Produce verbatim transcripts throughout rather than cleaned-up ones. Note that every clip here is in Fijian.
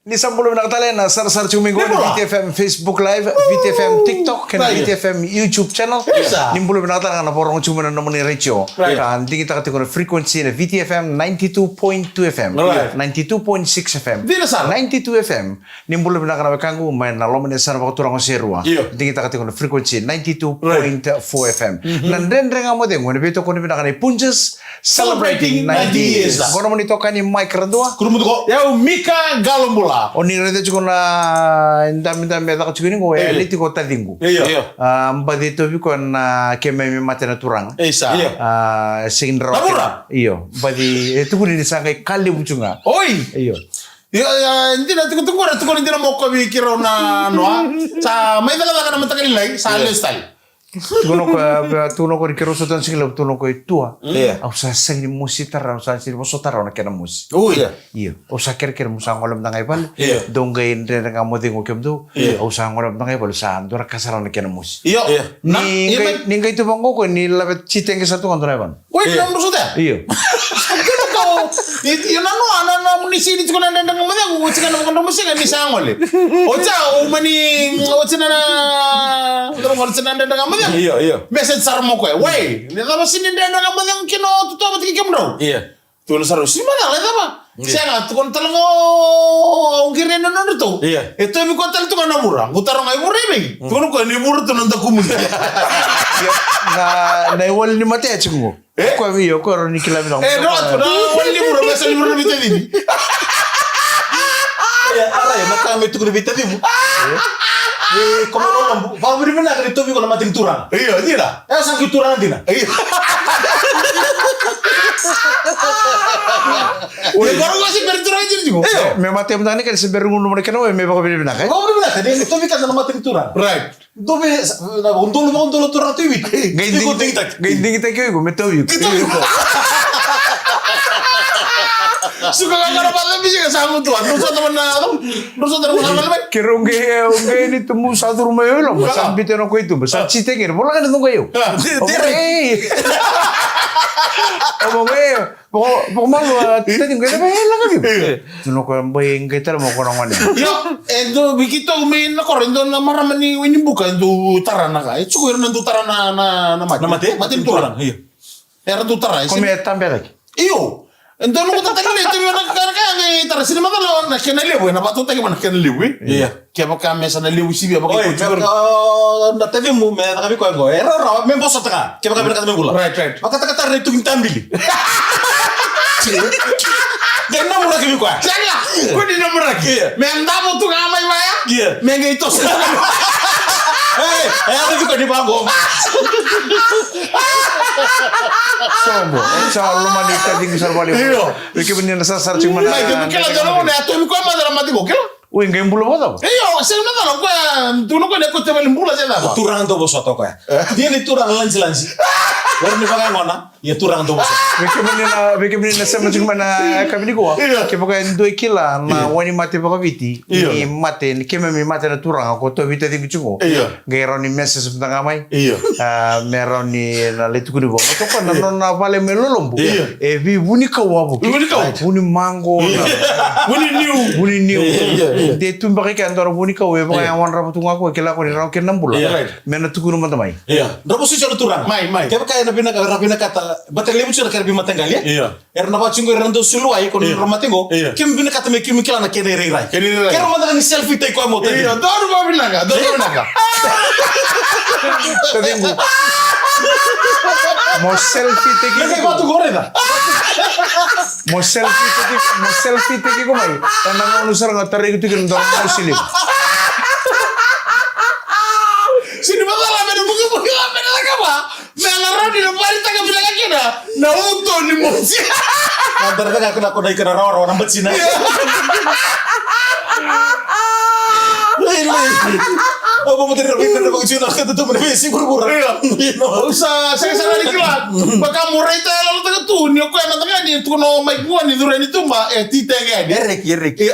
Ni sa bula vinaka tale na sarasara tiko mai qo na V T F M Facebook Live, V T F M TikTok, kei na V T F M YouTube channel. Ni bula vinaka tale ga na vakarorogo tiko mai na nomuni retio. Ka digitaka tiko na frequency na V T F M ninety-two point two F M, ninety-two point six F M, ninety-two F M. Ni bula vinaka na wekaqu mai na loma ni yasana vakaturaga o Serua. Digitaka tiko na frequency ninety-two point four F M. Na Dredre Ga Mo Cegu ena veitokoni vinaka nei Punjas, celebrating ninety years. Qo nomuni itokani Mike Radua. Kurumutuko. Yau Mika Qalobula. O ni raica tiko na damidabi e caka tiko ni qo, e lai tiko taciqu. Io. A, baci tauvi koya na keimami mate na turaga. Isa. Io. A, sega ni rawa. Io. Baci e tukuni ni sa qai ka levu tu ga. Oi. Io. Io, dina, tukutuku ra tukuni dina mo kovi kirau na noa. Sa mai cakacaka na mataka lailai, sa lesu tale. Tukuna o koya, tukuna o koya ni keirau sota na siga levu, tukuna o koya i tua. Au sa sega ni mosi tara, au sa sega ni vosota rawa na kena mosi. Io. Au sa kerekere mo sa gole mada ga i vale. Dou qai Dredre Ga Mo Cegu kemudou. Au sa gole mada ga i vale, sa dua na ka sara na kena mosi. Io. Ni qai tu vaqo o koya ni lave titege sara tu ga dua na yavana. Oi, na mosota. Io. Kena kau, io, na noa, na, na, ni sini tiko na Dredre Ga Mo Cegu, o tiko na vakadromo siga ni sa gole. O tsa, o mani, o tsa na, na, o tsa na Dredre Ga Mo Cegu. Io, io. Message sara mo koya. Wai, ni cava sini Dredre Ga Mo Cegu kina o tutu vata kei kemudrau. Io. Tukuna sara, sini macala, e cava. Sega, tukuna tale ga o qiri na nodratou. Io. E tauvi koya tale tu ga na vura. Qu taro ga i vura i vei. Tukuna koya ni vura tu na dakumuni. Na, na iwali ni mate tiko qo. E? Koya vei, o koya rawa ni kila vinaka. E, no, tu na wali ni vura, me sa ni vura na veitacivi. E, ara, e, maka me tuku na veitacivi. E, ko me no lambu, vavinavinaka ni tauvi iko na mate ni turaga. Io, dina. E, sa ki turaga dina. Io. Oi, agora o se bera turaga dina tiko. Io. Me mate mada ni ka se bera gunu mada kena, me vakavinavinaka. Vakavinavinaka, ni tauvi ka na mate ni turaga. Right. Dou vei, sa, na, udolu, udolu turaga tu i Viti. Qai digitaki, qai digitaki o iko me tauvi iko. Suka ga qara vata bisi ga sa gutuva. Dou sota mana, dou sota mana mana mai. Keirau qai, qai ni tubu sa curu mai o ilo. Sa bita na ko i tubu. Sa titegi. Vola ga ni tubu ga io. Tere. Omo qai. Vaka, vakamalua, tani qai, e, laka vei. Io. Tukuna o koya, bai qai tara mo ko na gone. Io, e dua vei keitou mai na koro, e dua na marama ni Wainibuka, e dau tara na ka. E tiko ira na dau tara na, na, na mate. Na mate? Mate ni turaga, io. Era dau tara, e. Ko me tabe cake. Io. E dua na noqu tataki na itavi na ka, na ka, e tara sini macala na kena levu, e na vakatautaki vua na kena levu, e. Io. Kevaka me sa na levu sivia vaka. Oi, iko tiko. Kevaka, o, na tacimu me caka vei koya qo. E rawarawa me vosota ga. Kevaka me na kaca me bula. Right, right. Vakatakatara na ituki ni tabili. Qai namuraki vei koya. Sega. Ko ni namuraki. Io. Me davo tu ga mai vaya. Io. Me qai toso. E, e, a vei koya ni vaqo. Sobo. Sa loma ni taciqu sa vale. Io. Vei kemuni na sarasara tiko mai na. Mai, kemuni kila dua na gone a tovi koya mada na mate qo, kila. Oi, qai bula vakacava? Io, sega ni macala, o koya, tukuna o koya ni a kauta vale bula se cava. Turaga dau vosota o koya. E? Dia ni turaga lansilasi. Qori ni vakayagona, ia turaga dau vosota. Vei kemuni na, vei kemuni na sema tiko mai na yakavi nikua. Io. Kevaka e dua e kila na wainimate vakaviti, ni mate, ni keimami mate na turaga, ko tauvi taciqu tiko. Io. Qai rawa ni message mada ga mai. Io. A, me rawa ni na lai tukuni vua. Toka na nona vale mai Lolobu. Io. E vei vunikau a vuki. Vunikau. Vunimaqo. Io. Vuniniu. Vuniniu. Io, io. De tu beka i kea dua na vunikau e vakayagodra tu ga ko kila ko ni rawa kina na bula. Io. Right. Me na tukuna mada mai. Io. Dra vosoti na turaga. Mai, mai. Kevaka e na vinaka, ra vinakata, bata levu tiko na kena veimataqali, e? Io. Era na vaka tiko qo era na dau sulu wai, ko na nodra mate qo. Io. Keimami vinakata me keimami kila na kena irairai. Kena irairai. Kero mada ga ni selfie taki koya mo taki. Io, donu vakavinaka, donu vakavinaka. Taciqu. Mo selfie taki. Io, kei vatu qo raica. Mo selfie taki, mo selfie taki ko mai. Ena gauna sara ga tarai iko tiko na dua na mosi levu. Sini macala me na bukibuki la me na cakava. Me na rawa ni na varitaka vinaka kina na uto ni mosi. Na dara caka kina ko na ika na rawarawa na batina. Lai, lai. Au vakamatari na vei na vakaciu na kata tu mai na vei si vuravura. Io. Au sa sega sara ni kila. Vaka mo raita e lalataka tu ni o koya na tagane tukuna o Mike Vua ni curu yani tuba e titege yani. E reki, e reki.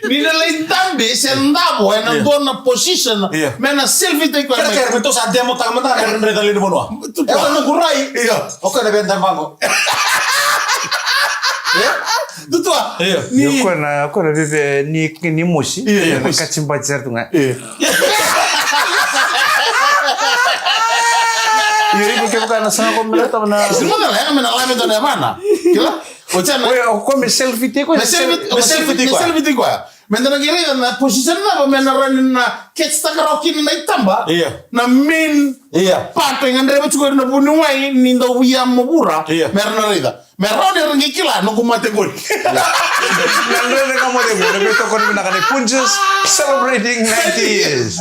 Ni na lai dabe se davo ena dua na position. Io. Me na selfie taki koya mai. Kere, kere, me tou sa demo taka mada na raica lewe ni vanua. Io. Io. O koya na vei dabe vaqo. Io. Tutua. Io. Ni Io, koya na, koya na veve ni, ni mosi. Io, io, Na mosi. Kaci bati sara tu ga. Io. Io, iko kevaka na saga ko mena tava na Sima na laga mena lame dona yavana. Kila? O tena. Oi, o ko me selfie tiko. Me selfie, me selfie tiko. Me selfie tiko. Me dana kira na position na me na rani na catch taka rau kina na itaba. Io. Na main Io. Pato e gadreva tiko na vuniwai ni dau ia mo vura. Io. Me ra na raica. Me rawa ni ra qai kila noqu mate qori. Na Dredre Ga Mo Cegu, na veitokoni vinaka ni Punjas, celebrating ninety years.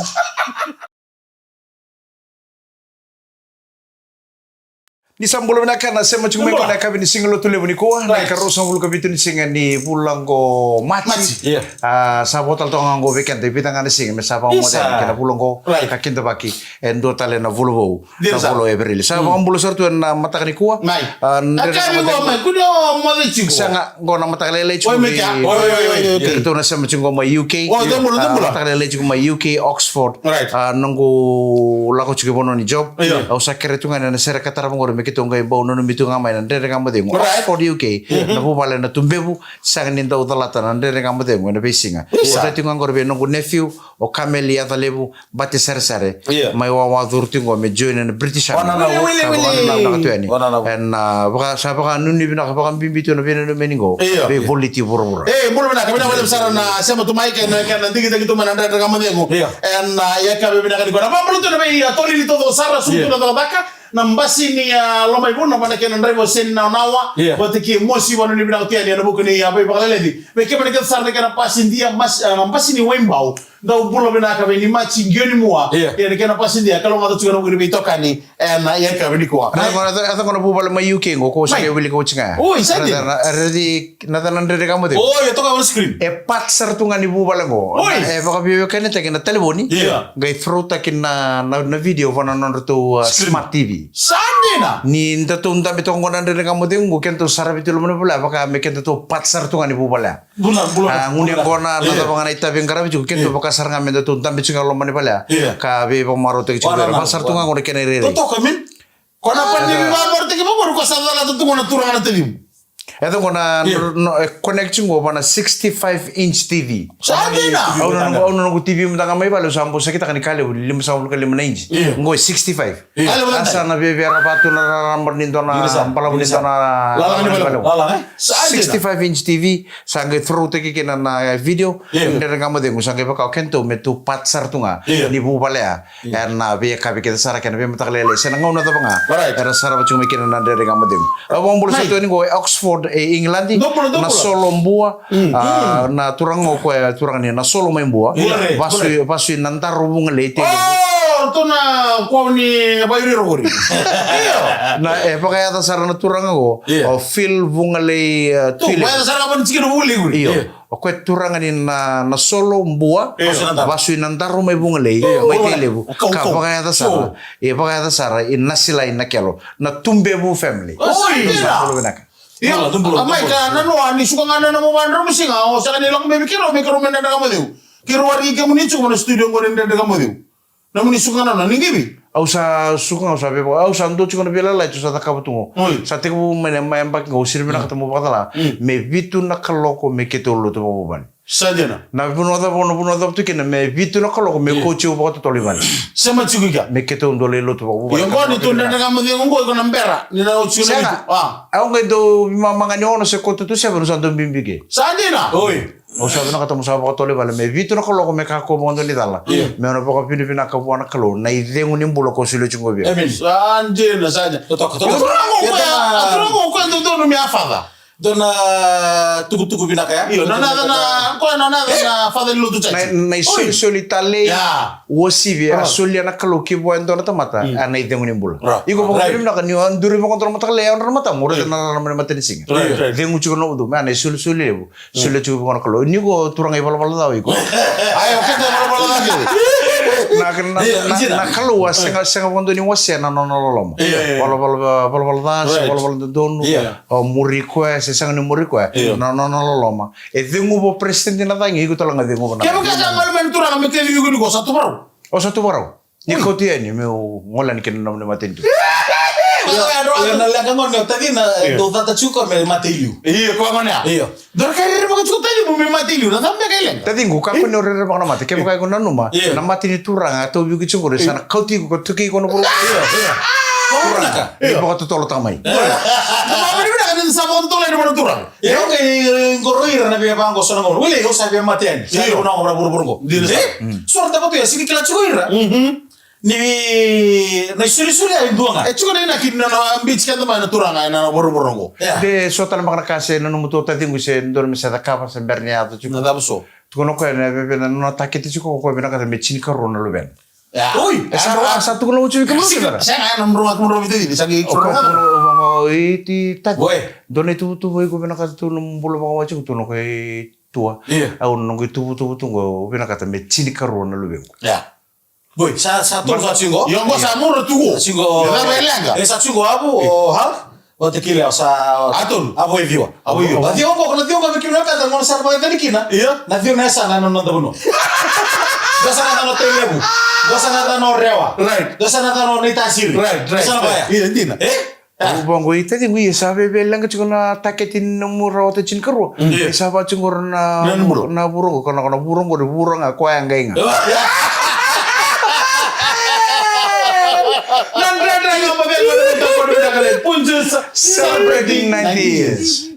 Ni sa bula vinaka na sema tiko mai Bula. Qo na yakavi ni siga lotu levu nikua, na Right. ikarua sagavulu ka vitu ni siga ni vula qo Maji. Maji. Io. A, sa votala toka ga qo vei keda, e vica ga na siga me sa vakamoce Isa. Kei na vula qo, Right. ka kidavaki e dua tale na vula vou. Dina Na sa. Vula o Epereli. Sa vakabula sara tu ena mataka nikua. Mai. A, A dredre kavi ga qo mo mai, kuni o moce tiko. Sega, qo na mataka lailai tiko Oi, mai mai kea. Oi, oi, oi, oi, oi. Keitou na sema tiko qo mai U K. Oi, dou bula, dou A, bula. Mataka lailai tiko mai U K, Oxford. Right. A, noqu lako tiko i vanua ni job. Io. Au sa kere tu ga ena sere ka tarava qori me keitou qai bau nanumi tu ga mai na Dredre Ga Mo Cegu. Right. Oxford, U K. Mhm. Na vuvale na Tubevu, sega ni dau calata na Dredre Ga Mo Cegu ena veisiga. Isa. Au tiko ga qori vei noqu nephew, o Kameli Yacalevu, Bate Saresare, Io. Mai wawa curu tiko qo me join ena British Army. Wanana Wili, Wili, Ka Wili. Vakanananu vinaka tu yani. Wanana. Ena, a, vaka, sa vakanuinui vinaka, vakabibi tu na veinanumi ni qo. Io. Veivoliti vuravura. E, bula vinaka, vinaka vakalevu sara na sema tu mai kei na, kei na digitaki tu mai na Dredre Ga Mo Cegu. Io. Ena, a, yakavi vinaka nikua. Na vakabula tu na vei, a, toli ni taucoko sara, suku Io. Tu na cakacaka. Na basi ni, a, Lomaivuna, vata kei na draiva o Seni Nawanawa. Io. Vata kei Mosi, vakanuinui vinaka tu yani, ena vuku ni, a, veivakaleleci. Vei kemuni kece sara na kena pasidia, mas-, a, basi ni Waibau. Dau bula vinaka vei ni Maji Qionimua. Io. Ia na kena pasidia, kalougata tiko na vuku ni veitokani, ena yakavi nikua. Ena qo na, ena qo na vuvale mai U K qo, ko sa Mai. Qai wilika oti ga. Oi, sa Ena dina. Na, na, na, na Dredre Ga Mo Cegu. Oi, e toka on screen. E part sara tu ga ni vuvale qo. Oi. E vakaveiwekanitaki na talevoni. Io. Qai throw-taki na, na, na video vua na nodratou, uh, Screen. Smart T V. Sa dina. Ni datou dabe toka qo na Dredre Ga Mo Cegu qo, kedatou saravi tu loma ni vale, vaka me kedatou part sara tu ga ni vuvale. Bula, bula, A, gunu bula. Qo na, na Io. Cava ga na itavi e qaravi tiko, kedatou Io. Vaka sara ga me datou dabe tiko ga loma ni vale. Io. Ka veivakamarautaki tiko Wanana, vei ira. Vaka sara tu ga wanana. Qo na kena irairai. Totoka, min. Ko na pani Io. Veivakamarautaki vakauru ko sa calata tu qo na turaga na tacimu. E toka qo na, Io. No, no, e connect tiko qo vua na sixty-five inch T V. Sa dina. Au na noqu, au na noqu T V mada ga mai vale, au sa bau sakitaka ni ka levu, lima sagavulu ka lima na inch. Io. Qo e sixty-five. Io. Sa na via, via raba tu na rarama ni dua na Io, sa. Balavu ni Io, sa. Dua na Lala ni balavu. Balavu. Lala, e? Sa dina. Sixty-five inch T V, sa qai throw-taki kina na, e, video, Io. Dredre Ga Mo Cegu, sa qai vaka o kedatou me tou part sara tu ga, Io. Ni vuvale ya. Ena veiyakavi kece sara kei na veimataka lailai se na gauna cava ga. Right. Era sarava tiko mai kina na Dredre Ga Mo Cegu. Au vakabula sara tu yani qo e Oxford e England. Dou bula, dou bula. Nasolo Bua. Mm. A, na turaga o koya, turaga ni Nasolo mai Bua. Bula re, Vasu, bula re. Vasu i Nadaro Vugalei Tailevu. Oh, tu na kau ni vairiro qori. Io. Na, e vakayaca sara na turaga qo. Io. O Phil Vugalei, e, Tailevu. Vakayaca sara ga vua na tikina Vugalei qori. Io. Io. O koya turaga ni Na, Nasolo Bua, Io. Vasu i Nadaro mai Vugalei, Io. Mai Tailevu. Kau, Ka kau. Vakayaca sara, Kau. E vakayaca sara i Nasilai Nakelo, na Tubevu family. Oi, Bula vinaka. Io, Bula, Bula, a mai Bula. Ka nanoa, ni suka ga na nomu vadromu siga, o saka ni lako mai vei keirau, me keirau mai Dredre Ga Mo Cegu. Keirau waraki kemuni tiko mai na studio qo ni Dredre Ga Mo Cegu. Nomuni suka ga na, ni qivi? Au sa suka ga, au sa veva, au sa dua tiko na veilalai tu sa cakava tu qo. Oi. Sa tekivu mai na, mai yabaki qo, au siri vinakata mo vakacala. Mm. Me vitu na kaloko me keitou lotu vakavuvale. Sa dina. Na vanua cava, na vanua cava tu kina, me vitu na kaloko, me Io. Kauti au vakatotolo i vale. Sema tiko i kea. Me keitou dau lai lotu vakavuvale. Io, qo ni tu Dredre Ga Mo Cegu qo, iko na bera. Ni na oti na Sega. Vitu. A. Au qai dau veimama ga ni ono se quarter to seven, au sa dau biubiu ke. Sa dina. Oi. Au sa vinakata mo sa vakatotolo i vale me vitu na kaloko me kakua vakadua ni cala. Io. Me au na vakavinavinaka vua na Kalou na icegu ni bula ko solia tiko vei au. Amen. Sa dina, sa dina. Totoka, totoka. A turaga o koya, Io, a turaga o koya dodonu me a father. Dua na tukutuku vinaka ya. Io, na, na, na, koya na, na, na father ni lotu church. Na, na Oi. Isolisoli talei. Ya. Uasivi, a Right. solia na Kalou ki vua e dua na tamata, Mm. a na icegu ni bula. Right. Iko Right. vakavinavinaka ni o a duri vakadua na mataka lailai, e yaudra na matamu, o raica Right. na rarama ni matanisiga. Right, right. Cegu tiko na ucuma, a na isolisoli levu. Solia tiko vua na Kalou. Ni ko turaga ivalavala ca o iko. Ai, o keda ivalavala ca kece. Na, na, Io, na, io. Na Kalou a sega, sega vakadua ni wasea na nona loloma. Io, io, io. Valavala, valavala ca, se Right. valavala dodonu. Io. O muri koya, se sega ni muri koya. Io. Na nona loloma. E ceguva o peresitedi na cagi, iko tale ga ceguva na Kevaka sa gole mai na turaga me kacivi iko ni ko sa tuvarau. O sa tuvarau. Ni Oi. Kauti yani, meu gole yani kina nomuni matanitu. Io, io, na leqa gone o tacina, e, dou cata tiko me mate i liu. Io, ko gone ya. Io. Dou raica rerevaka tiko tacimu me mate i liu, na cava beka e leqa? Taciqu, kakua ni o rerevaka na mate, kevaka iko nanuma, io, na mate ni turaga, a tauvi iko tiko qori, sa na kauti iko, ka tuki iko na vuravura. Io, io. Turaga, io, ni vakatotolotaka mai. Io. Na mate ni vinaka ni sa vakatotolo ena vanua turaga. Io, qai qoro ira na via vaqo so na gauna. Wili, au sa via mate yani. Sa, io, na gauna vuravura qo. Dina. E? Mm. So ra tava tu ya, sega ni kila tiko ira. Mhm. Ni na isolisoli e dua ga. E tiko na inaki ni nona beat keda mai na turaga ena vuravura qo. Ia. De so tale beka na ka se nanuma tu o taciqu se dodonu me se cakava se bera ni yaco tiko. Na cava so? Tukuna o koya na veve na nona takete tiko o koya vinakata me tinikarua na luvena. Ia. Oi, e sa, a sa tukuna oti vei kemuni sara. Sega, e na mroga, mroga vei tacini, sa qai tukuna. O koya tukuna o vaqo, i ti taci. Oi. Dua na ituvatuva iko vinakata tu na bula vakawati iko, tukuna o koya i tua. Ia. Au na noqu ituvatuva tu qo, au vinakata me tinikarua na luvequ. Ia. Boi, sa, sa tolu sa tiko qo. Io, qo sa mura tu qo. Sa tiko qo. Io, cava e leqa? E sa tiko qo, avu, o Hal, o Tekile, o sa, a tolu. Avu e ciwa. Avu e ciwa. Na ciwa qo, na ciwa qo, vei kemuni na ka, na gona sa vakayacani kina. Io. Na ciwa na yasana ena noda vanua. Dua sa na yacana o Tailevu. Dua sa na yacana o Rewa. Right. Dua sa na yacana o Naitasiri. Right, right. Dua sa na vaya. Io, dina. E? Au vaqo, i taciqu, ia sa veve leqa tiko na takete ni nomu rawata tinikarua. Mm. Ia sa vaka tiko qori na, na vura qo, na vura qo, na vura qo, na vura ga, koya qai ga. Na dredre ga, ma vei ga, na ka, na ka, na ka, Punjas celebrating ninety years.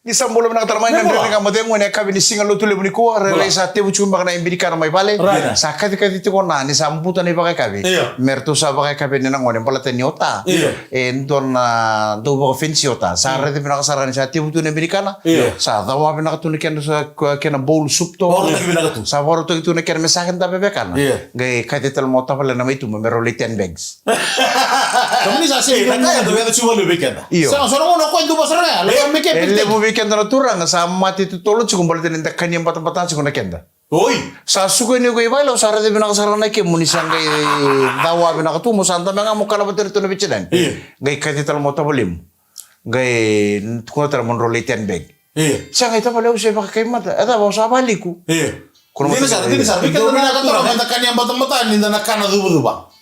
Ni sa bula vinaka tale mai na Dredre Ga Mo Cegu ena yakavi ni Siga Lotulevu nikua, rairai sa tevu tiko beka na ibinikana mai vale. Right. Sa kacikaci tiko na, ni sa buta na ivakayakavi. Io. Me ratou sa vakayakavi ni na gone baleta ni ota. Io. E dua na dau vakafenisi ota. Sa raici vinaka sara ni sa tevu tu na ibinikana. Io. Sa cawa vinaka tu na kena sa, kena bowl soup to. Vakarautaki vinaka tu. Sa vakarautaki tu na kena me sa kena vevekana. Io. Qai kaci tale mai o tavale na mai tuba me rau lai ten bags. Kemuni sa sega ni, na ka ya dau yaco tiko vei keda. Io. Sa so na gauna o koya e duva sara ga, e levu vei keda na turaga sa mate totolo tiko baleta ni da kania batabata tiko na keda. Oi. Sa suka ni o koya i vale, au sa raica vinaka sara na kemu ni sa qai cawa vinaka tu, mo sa dabe ga mo kana vata iratou na veitinani. Io. Qai kaci tale mai o tavalemu. Qai tukuna tale mo drau lai ten bag. Io. Sa qai tavale au se vakakai mada. E cava au sa valiku. Io. Dina sara, dina sara. Vei keda na ka turaga, da kania batabata ni da na kana cuvacuva.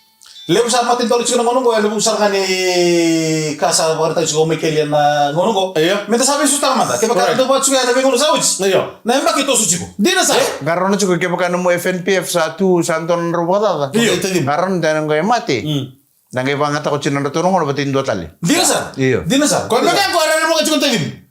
Levu sa mate totolo tiko na gauna qo, e levu sara ga ni ka sa vakaraitaki tiko mai keli ena gauna qo. Io. Me da sa veisautaka mada. Kevaka da dau vaka tiko ya na veigauna sa oti. Io. Na yabaki e toso tiko. Dina sara. Qarauna tiko kevaka nomu F N P F sa tu, sa dua na drau vakacaca. Io. Qarauna dua na qai mate. Mm. Na qai vakayagataka oti na nodratou na gauna vata e dua tale. Dina sara. Io. Dina sara. Ko me ka ko era mo ka tiko tavi.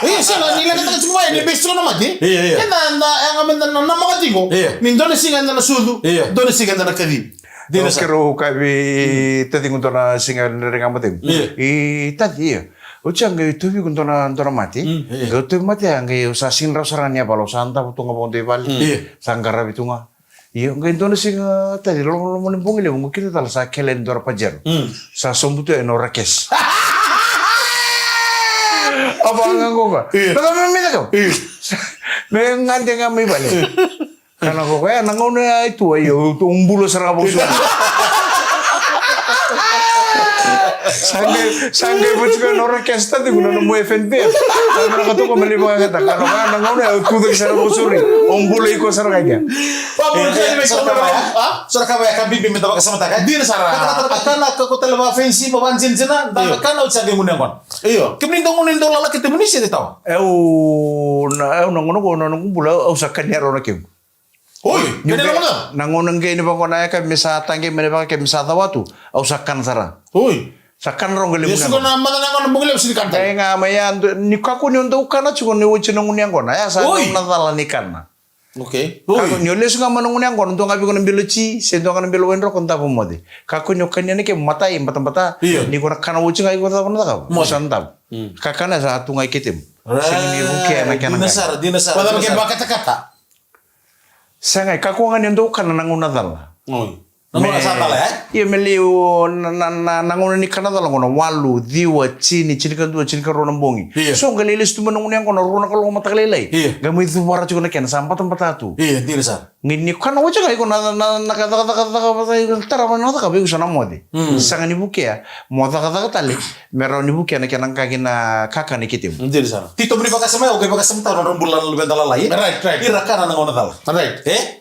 Io, sega ni leqataka tiko mai ni besi tiko na mate. Io, io. Keda na yaga meda na namaka tiko. Io. Ni dua na siga eda na sucu. Io. Dua na siga eda na kaci. Dina sara. Au keirau kaya vei taciqu dua na siga ni Dredre Ga Mo Cegu. Io. I taci, io. Oti ya qai tauvi iko dua na, dua na mate. Mm, io. Qai tauvi mate ya qai au sa sega ni rawa sara ga ni yavala, au sa davo tu ga vakadua i vale. Mm. Io. Sa qaravi tu ga. Io, qai dua na siga taci, loma, loma ni bogi levu, qo kina tale sa kele ni dua na Pajero. Mm. Sa sobu tu ya e nodra kesi. A vaka ga qo ga. Io. Na ka me, me na ka. Io. Me gade ga mai vale. Kana qo, e, na gauna ya e tu, io, au bula sara ga vakasauri. Sa qai, sa qai voti ko e nodra kesi taciqu na nomu F N P F. Sa vinaka tu ko me lai vakayagataka. Kana qo, na gauna ya au tucake sara vakasauri. Au bula iko sara ga kea. Sa na ka vaya ka bibi me da vakasamataka. Dina sara. Ka, ka, ka, ka, ka, na ka ko tale vakafenisi, ma vakajinijina, da, io, kana oti sa qai gunu yaqona. Io. Kemuni dau gunu dau lala kei kemuni se tawa? Au na, au na gauna qo na noqu bula, au sa kania rawa na kemu. Oi, ni kania rawa na gauna qai ni vaqo na yakavi me sa taqi mai na vaka ke me sa cawa tu, au sa kana sara. Oi. Sa kana rawa qai levu. Ia suka na maca na gauna bogi levu sini kana. Qai ga mai ya, ni kakua ni o dau kana tiko ni oti na gunu yaqona. Ya sa gauna cala ni kana. Okay. Kakua ni o lesu ga mai na gunu yaqona, dua ga vei iko na bilo ti, se dua ga na bilo waidroko, davo moce. Kakua ni o kania na kemu matai, batabata. Io. Ni ko na kana oti ga iko cava na cakava. Moce. Sa davo. Mm. Kakana sa tu ga i ketemu. Sega ni vukea na kena. Dina sara, dina sara. Vaka me ke vakatakata. Sega, kakua ga ni o dau kana na gauna cala. Oi. Na gauna sa cala, e? Io, me liu, na, na, na, na gauna ni kana cala qo na walu, ciwa, tini, tinikadua, tinikarua na bogi. Io. So qai lai lesu tu mai na gunu yaqona, rua na kaloko mataka lailai. Io. Qai mai cuvara tiko na kena, sa batabata tu. Io, dina sara. Ni, ni kana oti ga iko na, na, na ka cakacaka, cakacaka, tara mai na cakacaka, vei iko sa na moce. Mm. Sega ni vukea, mo cakacaka tale, me rawa ni vukea na kena qaqi na kakana i ketemu. Dina sara. Titobu ni vakasama ya, au qai vakasamataka na nodra bula na luveda lalai. Right, right. Ira kana na gauna cala. Right. E?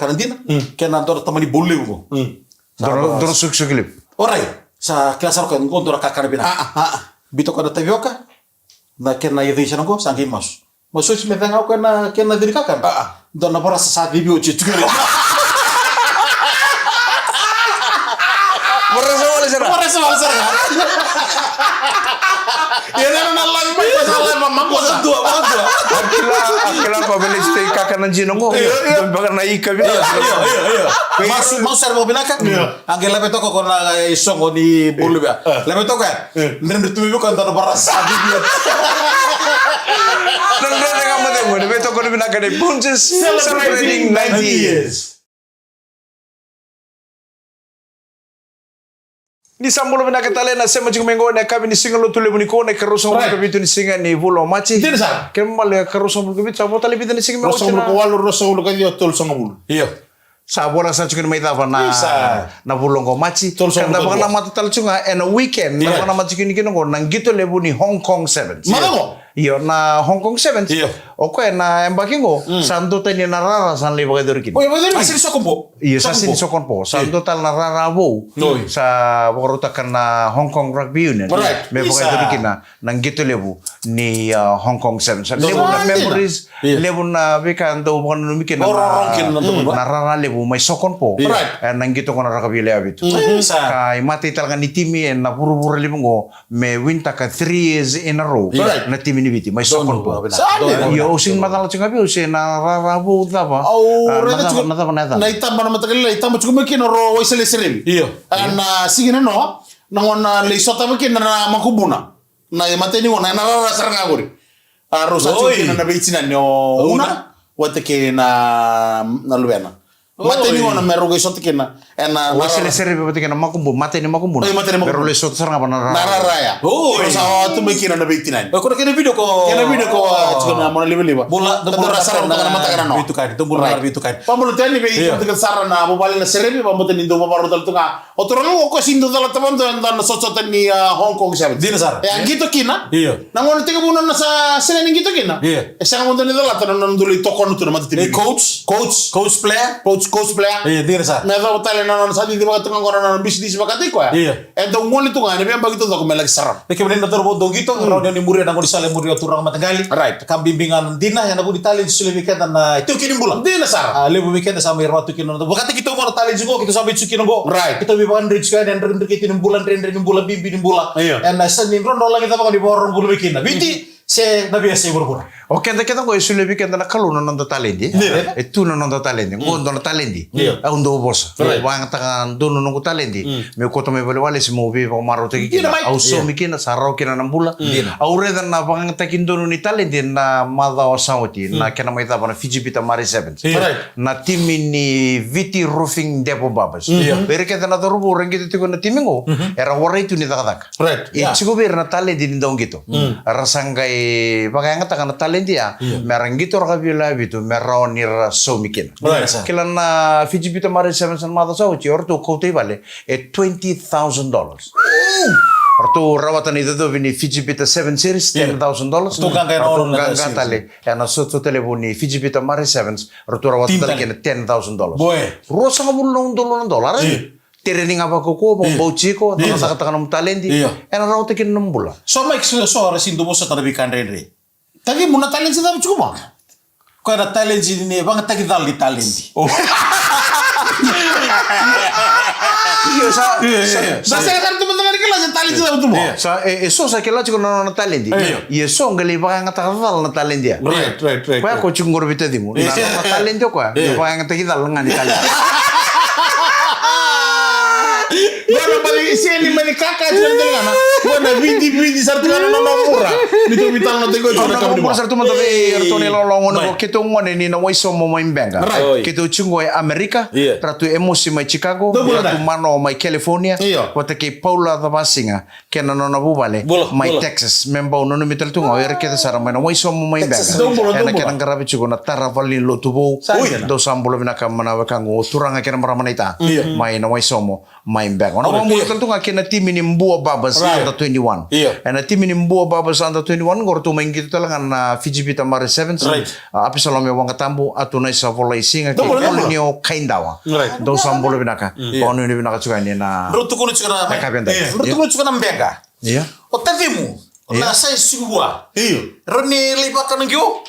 kakana dina, kei na dua na tamani bolu levu qo. Sa Dua na, qo. dua na sokisoki levu. Orai, sa kila sara o koya qo dua na kakana vinaka. Ah, ah, ah. Biuta o koya na tavioka, na kena icoica na qo, sa qai masu. Masu oti me cega o koya na kena ciri kakana. Ah, ah. Dua na varasa sa civi oti e tukuna. Varasa wale sara. Varasa wale sara. Ia na na lave mai sa lave ma mako sa. Dua, dua. Akila, akila pa vele stay kakana dina qo. Io, io. Dua beka na ika vinaka. Io, io, io. Masu, masu sara vakavinaka. Io. A qai lave toka ko na, e, soqo ni bolu vea. E. Lave toka. E. Dredre tu vei koya dua na varasa. Dredre ga mo cegu, ni vei toka ni vinaka ni Punjas celebrating ninety years. Ni sa bula vinaka tale na sema tiko mai qo na yakavi ni siga Lotulevu nikua na ikaruasagavulu ka vitu ni siga ni vula o Maji. Dina sara. Kena ibalebale ikaruasagavulu ka vitu, sa vo tale vica na siga me oti na. Ruasagavulu ka walu, ruasagavulu ka ciwa, tolusagavulu. Io. Sa vola sa tiko ni mai cava na, na vula oqo Maji. Ka da vakanamata tale tiko ga ena weekend, na vakanamata tiko ni kina oqo na qito levu ni Hong Kong Sevens. Maca qo? Io, na Hong Kong Sevens. Io. O koya na yabaki qo, sa dua tani na rara sa na lai vakayacori kina. Oi, vakayacori. Sa sini soccer ball. Io, sa sini soccer ball. Sa dua tale na rara vou. Oi. Sa vakarautaka na Hong Kong Rugby Union. Right. Me vakayacori kina na qito levu ni, ah, Hong Kong Sevens. Levu na memories, levu na veika dau vakananumi kina na rara levu mai soccer ball. Right. E, na qito qo na rakavi lewe vitu. Ka imatai tale ga ni timi ena vuravura levu qo me wintaka three years in a row na timi ni Viti mai soccer ball. Io, au sini macala tiko ga vei au se na rara vou cava. Na cava na yacana. Na itaba na mataka lailai, itaba tiko mai kina ro Waisalai Serevi. Io. Na siga nanoa, na gauna lai sota mai kina na makubuna. Na imatai ni gauna, na rara sara ga qori. A rau sa tiko kina na veitinani o Una vata kei na, na luvena. Matai ni gauna me rau qai sota kina. Ena, o na sele rara. Serevi vata kei na makubuna, matai ni makubuna. Oi, matai ni makubuna. Me rau lai sota sara ga va na rara. Na rara ya. Oi. Sa tu mai kina na veitinani. Oi, ko na kena video ko. Kena video ko, a, tiko na mona livaliva. Bula, da bula sara na mataka na no. Veitukani, da bula na veitukani. Pabula tani vei, io, tiko sara na vuvale na serevi, pabula tani dau vavarau tale tu ga. O toro lo ko si dau cala tava dau na sota tani, a, Hong Kong Sevens. Dina sara. E a qito kina. Io. Na gauna tekivu nona sa sega ni qito kina. Io. E sega mada ni calata na nona dau lai tokona tu na matatimi. E coach, coach, coach player. Coach, coach player. Io, dina sara. Me yacova tale na nona sa cici vakatoka qo na nona bisinisi vakataki koya. Io. E dau gole tu ga ena veiyabaki taucoko me laki sarava. E kemuni na cauravou dau qito, rawa ni o ni muria na gaunisala e muria o turaga mataqali. Right. Ka bibi ga na dina, ena vuku ni talent solia vei keda na itaukei ni bula. Dina sara. A, levu vei keda sa mai rawa tu kina na noda. Vakataki keitou qo na talent qo, keitou sa mai tu kina qo. Right. Keitou vei vakadreti kina na dredre keitou ni bula, dredre ni bula, bibi ni bula. Io. Ena sa ni drodro lagi cava ga ni vakarau bula vei kina. Viti, se na veiyasai vuravura. O keda kece qo e solia vei keda na Kalou na noda talenti. Dina. E tu na noda talenti. Qo dua na talenti. Io. Au dau vosa. Right. Au vakayagataka donu noqu talenti. Mm. Meu kauta mai valewale se meu veivakamarautaki kina. Dina mai. Au saumi kina, sa rawa kina na bula. Dina. Au raica na vakayagataki donu ni talenti na macawa sa oti, na kena mai cava na Fiji Bitter Maori Sevens. Io. Right. Na timi ni Viti Roofing Depo Barbers. Io. Vei ira kece na cauravou era qito tiko na timi qo, era warai tu ni cakacaka. Right. E tiko vei ira na talenti ni dau qito. Ra sa qai vakayagataka na talenti ya, me ra qito raka vei ira vitu, me rawa ni ra saumi kina. Right. Kila na Fiji Bitter Maori Sevens na macawa sa oti, o ratou kauta i vale e twenty thousand dollars. Ratou rawata na icocovi ni Fiji Bitter Seven Series, ten thousand dollars. Ratou qaqa ena ono na series. Ratou qaqa tale ena sotasota levu ni Fiji Bitter Maori Sevens, ratou rawata tale kina ten thousand dollars. Boy. Ruasagavulu na udolu na dola, right? Tere ni ga vakaukaua, vakabauti iko, cakacakataka nomu talenti. Io. Ena rawata kina nomu bula. So Mike, so, so, ra si dau vosa tara vei ka dredre. Tacimu na talenti cava tiko vua? Koya na talenti ni vakayagataki cala ni talenti. Oh. Io, sa, io, io, sa, io. Sa sega sara tu mada ga ni kila se talenti cava tu vua. Io. Sa, e, e so sa kila tiko na nona talenti. Io. Ia so qai lai vakayagataka cala na talenti ya. Right, right, right, right. Koya ko tiko qori vei tacimu. Io. Na, na talenti o koya. Io. Vakayagataki cala ga ni talenti. Qo na mani seli mani kaka tiko na teligana. Qo na vidi vidi sara tiko na nona mura. Ni tou vitala na tiko tiko na kabuni mura sara tu mada vei iratou na ilawalawa gone qo, keitou gone ni na Waisomo mai Beqa. Right. Keitou tiko qo e Amerika. Io. Ratu Emosi mai Chicago. Ratu Mano mai California. Io. Vata kei Paula Cavasiga kei na nona vuvale mai Texas. Me bau nanumi tale tu ga o ira kece sara mai na Waisomo mai Beqa. Ena kena qaravi tiko na tara valenilotu vou. Dou sa bula vinaka mai na wekaqu turaga kei na marama naita mai na Waisomo mai Beqa. O na vakabula tale tu ga kei na timi ni Bua Barbers under twenty-one. Io. Ena timi ni Bua Barbers under twenty-one qo ratou mai qito tale ga na Fiji Bitter Maori Sevens. Right. A, Apisalome Waqatabu, Atunaisa Volaisiga kei Kolinio Kaidawa. Right. Dou sa bula vinaka. Io. Vakanuinui vinaka tiko yani na. Drau tukuna tiko na mai. Drau tukuna tiko na Beqa. Io. O tacimu. Io. Na sai siga vua. Io. Rau ni lai vaka na qio.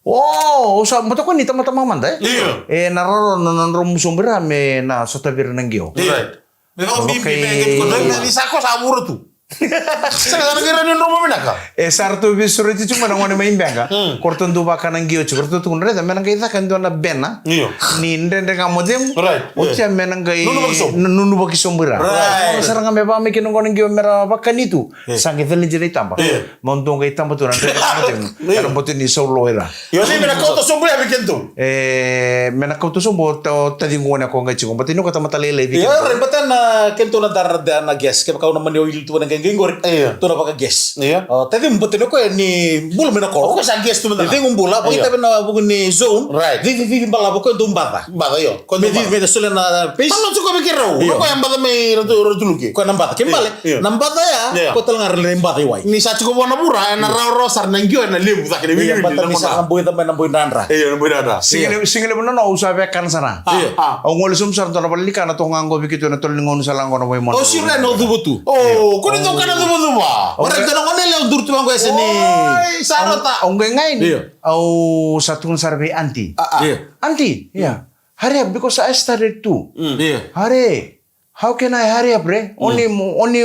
O, o sa, mata ko ni tamata mamada, e? Io. E, na raro na, na nodrau musu bera me na sota vei ira na qio. Io. Right. Me vaka bibi me qai ko na ni sa ko sa vura tu. Sa na qai rani nodrau maminaka. E sa ratou veisureti tiko mai na gone mai Beqa. Mm. Ko ratou dau vaka na qio tiko. Ratou tukuna raica me na qai caka dua na bena. Io. Ni dredre ga mo cegu. Right. Oti ya me na qai nunu vaki sobu ira. Right. Sa ra ga me vaka mai kina gone qio me ra vakani tu. Sa qai cala dina i taba. Io. Mo dou qai taba tu na dredre ga mo cegu. Io. Era bau tu ni sau lo ira. Io, ni me na kauta sobu ya vei kedatou. E, me na kauta sobu o ta, o taciqu gone ko qai tiko. Bata ni o kata mata lailai vei kedatou. Io, rai, bata na kedatou na dara na gas. Kevaka au na mani o ili tu na qai qori. Io. Tou na vaka gas. Io. O tacimu bata ni o koya ni bula mai na koro. O koya sa gas tu mada. Ni cegu bula, vakaitavi na vuku ni zone. Right. Cici, cici balavu o koya dau baca. Baca, io. Me cici, me da solia na pace. Talo tiko vei keirau. Io. O koya baca mai Ratu, Ratu Luke. Koya na baca. Ke bale. Io. Na baca ya, ko tale ga ra lai baca i wai. Ni sa tiko vua na vura, ena rawarawa sara na qio, ena levu cake na vili. Io, bata ni sa na boi cava na boi dradra. Io, na boi dradra. Siga levu, siga levu na no, au sa vekana sara. Io. Au gole sobu sara dua na vale ni kana toka ga qo vei keitou na tolo ni gauna sa la qo na Waimona. O sira ena o cuva tu. O, ko ni toka na cuvacuva. Ora dua na gone levu duru tu ga qo e se ni. Oi, sa rota. Au qai qai ni. Io. Au sa tukuna sara vei aunty. Io. Aunty, yeah. Hurry up because I started too. Io. Hurry. How can I hurry up, re? Only, only,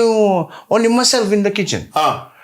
only myself in the kitchen.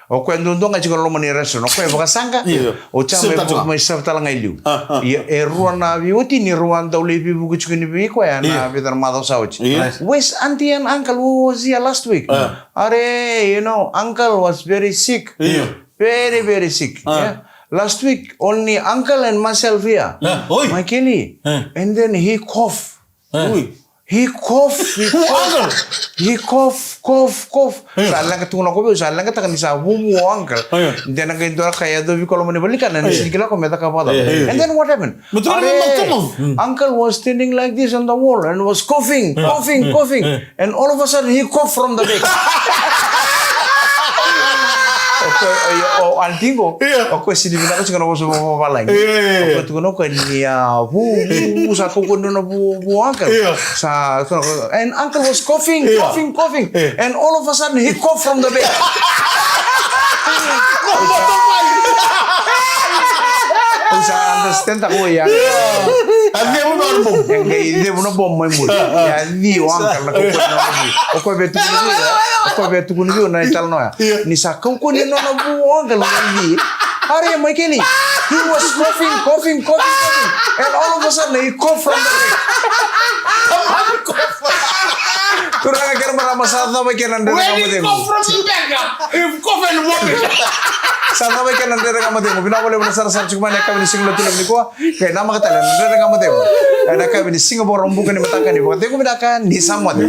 O koya duadua ga tiko na loma ni restaurant. O koya vakasaqa. Io. O Chama e vuki mai serve tale ga i liu. Ia e rua na veiwatini rau a dau lai veivuke tiko ni vei koya na vica na macawa sa oti. Where's auntie and uncle who was here last week? Are, you know, uncle was very sick. Io. Very, very sick. Yeah. Last week, only uncle and myself here. Oi. Michael. And then he cough. Ui. He cough, he cough, he cough, cough, cough. Sa leqa tu na kobe, sa leqataka ni sa vuvu o uncle. De na qai dua na ka e yacovi ko loma ni valikana, ni sini kila ko me caka vata. And then what happened? Are, uncle was standing like this on the wall and was coughing, coughing, coughing. And all of a sudden he coughed from the back. O koe, o, o aunty qo, o koe sini vinaka tiko na vosa vavalagi. O koe tukuna o koe ni a vu, vu, vu, sa kaukauwa ni nona vu, vu uncle. Sa, and uncle was coughing, coughing, coughing. And all of a sudden he coughed from the back. Au sa understand taka o ya. A cevu na bomu. E qai cevu na bomu mai muri. E a ci o uncle na kaukauwa ni nona vu. O koe via tukuni vei, o koe via tukuni vei na italanoa ya. Ni sa kaukauwa ni nona vu o uncle na ci. Are, Michael, he was coughing, coughing, coughing, coughing. And all of a sudden he coughed from the back. Turaga kei na marama, sa cava kei na dredre ga mo cegu. Sa cava kei na dredre ga mo cegu. Vinaka vakalevu na sarasara tiko mai na yakavi ni siga Lotulevu nikua. Qai namaka tale na dredre ga mo cegu ena yakavi ni siga Vakaraubuka ni mataka. Ni vakacegu vinaka, ni sa moce.